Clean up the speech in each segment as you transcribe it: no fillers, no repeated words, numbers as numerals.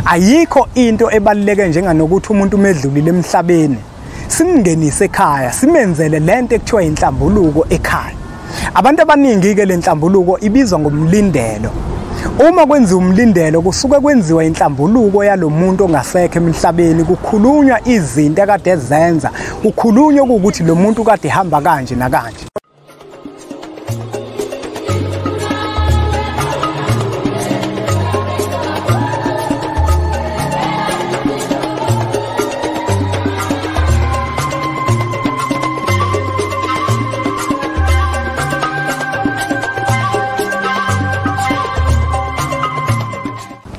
Ayikho into ebaluleke njenganokuthi umuntu umedlulile emhlabeni simngenise ekhaya, simenzele lento ekuthiwa inhlambuluko ekhaya. Abantu abaningi ke lenhlambuluko ibizwa ngomlindelo. Uma kwenziwa umlindelo kusuke kwenziwa inhlambuluko yalomuntu ongasekho emhlabeni, kukhulunywa izinto akade ezenza, kukhulunywa ukuthi lo muntu kade ehamba kanje nakanje.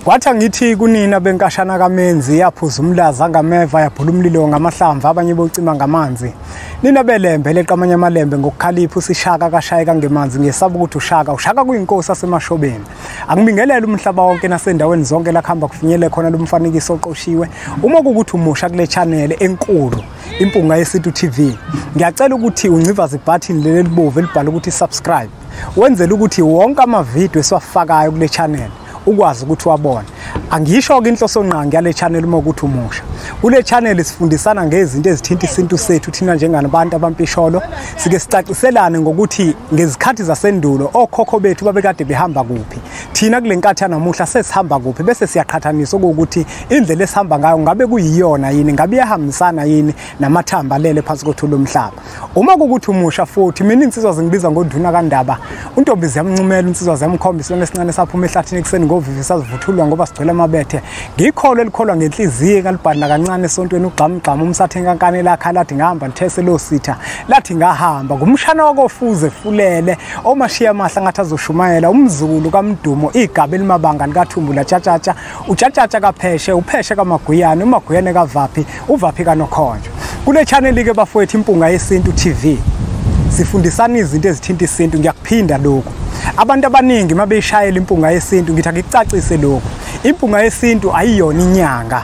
Kwathi angithi kunina benkashana kaMenzi yaphuza umlaza ngameva yabhula umlilo ngamahlamvu abanye bocima ngamanzi. Nina belembe leqamanye amalembe ngokukhalipha usishaka kashayeka ngemanzi ngesaba ukuthi ushaka kuyinkosi asemashobeni. Angibingelele umhlaba wonke nasendaweni zonke la kuhamba kufinyele khona lumfanekiso oqoshiwe. Uma kukuthi umusha kule channel enkulu Impunga Yesintu TV, ngiyacela ukuthi uncivaze ibutton leli libovu elibhala ukuthi subscribe. Wenzele ukuthi wonke amavideo esiwafakayo kule channel ukwazi ukuthi wabone. Angisho ke inhloso ngqangi yale channel uma ukuthi umusha. Kule channel sifundisana ngezinto ezithinta isintu sethu thina njengabantu abampisholo, sike sicaciselane ngokuthi ngezikhathi zasendulo okhokho bethu babekade behamba kuphi. Thina kule nkathi yanamuhla sesihamba kuphi, bese siyaqhathanisa ukuthi indlela esihamba ngayo ngabe kuyiyona yini, ngabe iyahambisana yini namathamba lele phansi kothuli lomhlaba. Uma kukuthi umusha futhi, mina insizwa zingibiza ngoNduna kaNdaba, untombi ziyamncumela, insizwa ziyamkhomba isilwane esincane saphuma ehlathini ekuseni ngovivi sazivuthulwa ngoba sigcwele amabethe. Ngikholwa elikholwa ngenhliziyo kalibhadla kancane esontweni ugxamgxama umsathe enkankane lakha lathi ngihamba ngithese lo sitha lathi ngahamba ngumshana wakofuze fulele omashiya amahla ngathi azoshumayela umzukulu kaMdumo igaba elimabanga likaThumbu latshatshatsha utshatshatsha kapheshe upheshe kaMaguyane uMaguyane kaVaphi uVaphi kaNokhonjo. Kule channel ke bafowethu Impunga Yesintu TV sifundisana izinto ezithinta isintu. Ngiyakuphinda lokho, abantu abaningi mabeyishayela Impunga Yesintu ngithi angikucacise lokho. Impunga Yesintu ayiyona inyanga,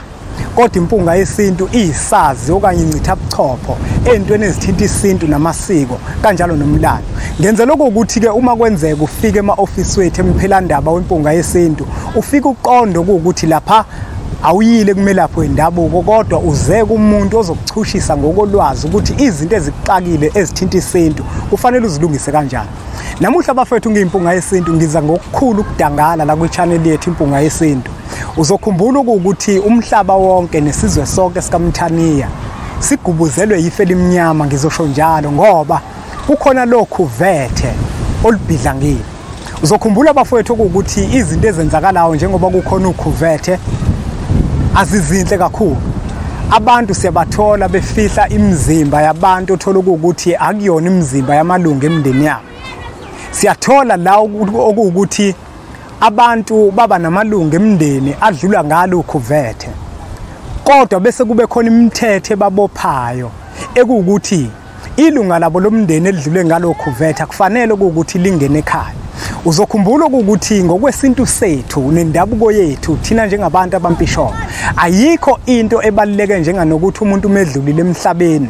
kodwa Impunga Yesintu iyisazi okanye incithabuchopho entweni ezithinta isintu namasiko kanjalo nomlando. Ngenze lokho ukuthi ke uma kwenzeka ufike ema-ofisi wethu emphelandaba weMpunga Yesintu, ufike uqondo ukuthi lapha awuyile kumelaphi wendabuko, kodwa uze kumuntu ozokuchushisa ngokolwazi ukuthi izinto ezixakile ezithinta isintu kufanele uzilungise kanjani. Namuhla bafethu ngiyiMpunga Yesintu ngiza ngokukhulu ukudangala la kwi-channel yethu Impunga Yesintu. Uzokhumbula ukuthi umhlaba wonke nesizwe sonke sikaMthaniya sigubuzelwe yife elimnyama, ngizosho njalo ngoba kukhona lokhu vethe olubhidlangile. Uzokhumbula bafowethu ukuthi izinto ezenzakalayo njengoba kukhona ukhuvethe azizinhle kakhulu. Abantu siyabathola befihla imizimba yabantu othola ukuthi akuyona imizimba yamalungu emndeni yabo. Siyathola la okuwukuthi abantu baba namalungu emndeni adlula ngalo ukhuvethe, kodwa bese kube khona imithetho ebabophayo ekuwukuthi ilunga labo lomndeni elidlule ngalo ukhuvethe akufanele ukuthi lingene ekhaya. Uzokhumbula ukuthi ngokwesintu sethu nendabuko yethu thina njengabantu abampisholo, ayikho into ebaluleke njenganokuthi umuntu umedlulile emhlabeni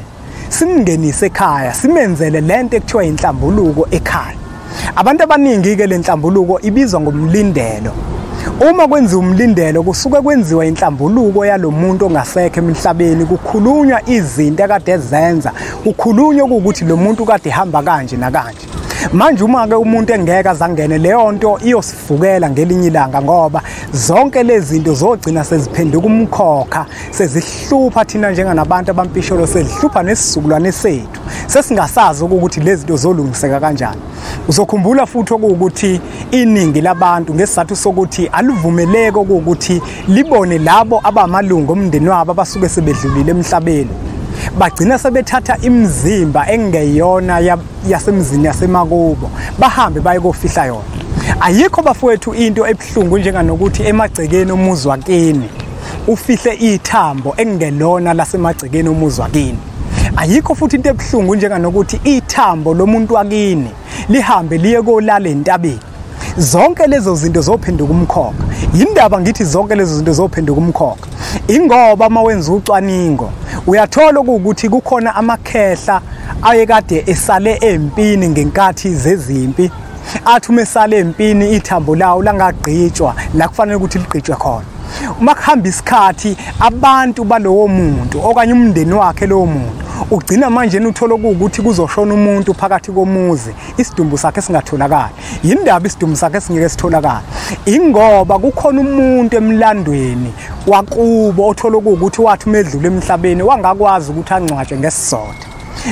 simngenise ekhaya, simenzele lento ekuthiwa inhlambuluko ekhaya. Abantu abaningi ke lenhlambuluko ibizwa ngomlindelo. Uma kwenziwa umlindelo kusuke kwenziwa inhlambuluko yalomuntu ongasekho emhlabeni, kukhulunywa izinto akade ezenza, kukhulunywa ukuthi lo muntu kade ehamba kanje nakanje. Manje uma ke umuntu engeke azangene leyo nto iyosifukela ngelinye ilanga, ngoba zonke lezi zinto zogcina seziphenduka umkhokha, sezihlupha thina njenganabantu abampisholo, sezihlupha nesizukulwane sethu, sesingasazi ukuthi lezi zinto zolungiseka kanjani. Uzokhumbula futhi ukuthi iningi labantu ngesizathu sokuthi aluvumeleke ukuthi libone labo abamalungu omndeni wabo abasuke sebedlulile emhlabeni, bagcina sebethatha imizimba engeyona yasemzini yasemakubo bahambe baye kofihla yona. Ayikho bafowethu into ebuhlungu njenganokuthi emagcekeni umuzi wakini ufihle ithambo engelona lasemagcekeni umuzi wakini. Ayikho futhi into ebuhlungu njenganokuthi ithambo lomuntu wakini lihambe liye kolala entabeni. Zonke lezo zinto zophenduka umkhokha. Yindaba ngithi zonke lezo zinto zophenduka umkhokha, ingoba uma wenza ucwaningo uyathola ukuthi kukhona amakhehla ayekade esale empini ngenkathi zezimpi, athi uma esale empini ithambo lawo langagqitshwa la kufanele ukuthi ligqitshwe khona. Uma kuhamba isikhathi abantu balowo muntu okanye umndeni wakhe lowo muntu ugcina manje uthola ukuthi kuzoshona umuntu phakathi komuzi, isidumbu sakhe singatholakali. Yindaba isidumbu sakhe singeke sitholakala? Ingoba kukhona umuntu emlandweni wakubo othola ukuthi wathi umedlule emhlabeni wangakwazi ukuthi angcwatshwe ngesizotha.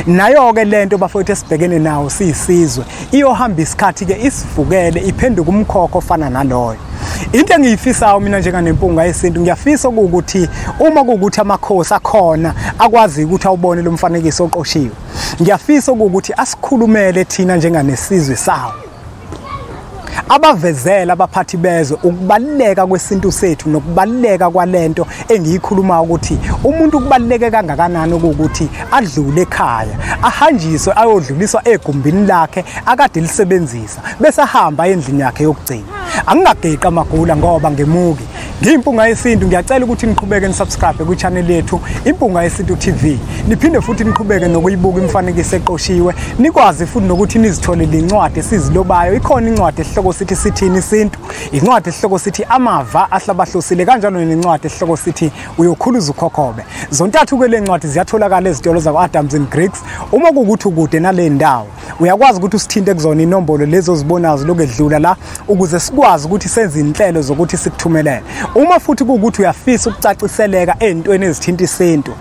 Nayo ke lento bafowethu esibhekene nawo siyisizwe iyohamba isikhathi ke isivukele iphenduke umkhokho ofana naloyo. Into engiyifisayo mina njenganempunga yesintu, ngiyafisa ukuthi uma kuwukuthi amakhosi akhona akwazi ukuthi awubone lo mfanekiso oqoshiwe, ngiyafisa ukuthi asikhulumele thina njenganesizwe sawo, abavezela abaphathi bezwe ukubaluleka kwesintu sethu nokubaluleka kwalento engiyikhuluma, ukuthi umuntu kubaluleke kangakanani ukuthi adlule ekhaya, ahanjiswe ayodluliswa egumbini lakhe akade lisebenzisa, bese ahamba endlini yakhe yokugcina. Angingageqi amagula ngoba ngemuki. Ngiyimpunga yesintu, ngiyacela ukuthi niqhubeke nisubscribe kwi-channel yethu Impunga Yesintu TV. Niphinde futhi niqhubeke nokuyibuka imifanekiso eqoshiwe, nikwazi futhi nokuthi nizitholele incwadi esizilobayo. Ikhona incwadi esihloko sithi Sithini Isintu, incwadi esihloko sithi Amava Ahlabahlosile, kanjalo nencwadi esihloko sithi Uyokhuluza Ukhokhobe. Zontathu ke le ncwadi ziyatholakala ezitolo zakwa-Adams and Griggs. Uma kuwukuthi ukude nale ndawo, uyakwazi ukuthi usithinte kuzona inombolo lezo ozibonayo lokwedlula la, ukuze sikwazi ukuthi senze inhlelo zokuthi sikuthumelele. Uma futhi kuwukuthi uyafisa ukucaciseleka ey'ntweni ezithinta isintu,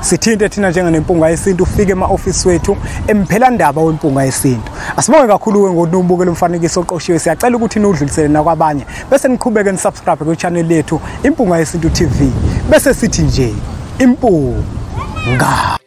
sithinte thina njenganempunga yesintu, ufike ema-ofisi wethu emphelandaba wempunga yesintu. Asibonge kakhulu-ke ngokuthi niwubukele umfanekiso oqoshiwe. Siyacela ukuthi niwudlulisele nakwabanye, bese niqhubeke nisubscribe kwi-channel yethu Impunga Yesintu TV. Bese sithi nje impunga.